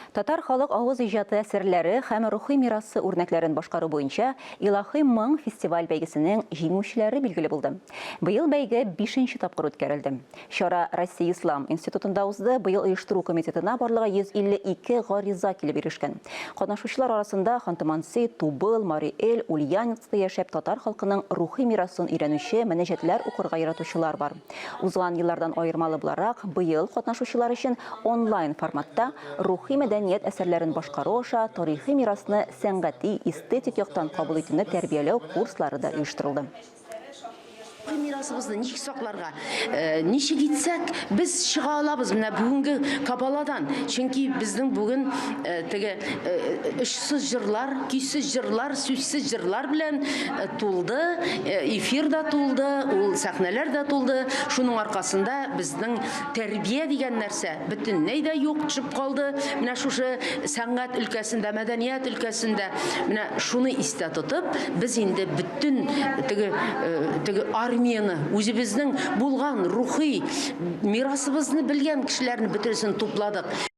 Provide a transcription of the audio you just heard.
Татар халык авыз иҗаты әсәрләре һәм рухи мирасы үрнәкләрен башкару буенча Илаһи моң фестиваль-бәйгесенең җиңүчеләре билгеле булды. Быел бәйге бишенче тапкыр үткәрелде. Чара Россия Ислам институтында узды. Быел оештыру комитетына барлыгы 152 гариза килеп ирешкән. Катнашучылар арасында Ханты-Манси, Тубыл, Мари Эл, Ульяновскта яшәп татар халкының рухи мирасын өйрәнүче, мөнәҗәтләр укырга яратучылар бар. Узган еллардан аермалы буларак, быел катнашучылар өчен онлайн форматта рухи мәдәният әсәрләрен башкару аша тарихи мирасны сәнгати, эстетик яктан кабул итүне тәрбияләү курслары да оештырылды. Рухи мирасыбызны ничек сакларга, ничек итсәк, без чыга алабыз менә бүгенге кабаладан. Чөнки безнең бүген теге очсыз җырлар, көйсез җырлар, сүзсез җырлар белән тулды, эфир да тулды, ул сәхнәләр дә тулды. Шуның аркасында безнең тәрбия дигән нәрсә бөтенләй дә юк, төшеп калды. Менә шушы сәнгать өлкәсендә, мәдәният өлкәсендә менә шуны истә тотып, без инде бөтен теге теге армияне, үзебезнең булган рухи мирасыбызны белгән кешеләрне бөтенесен тупладык.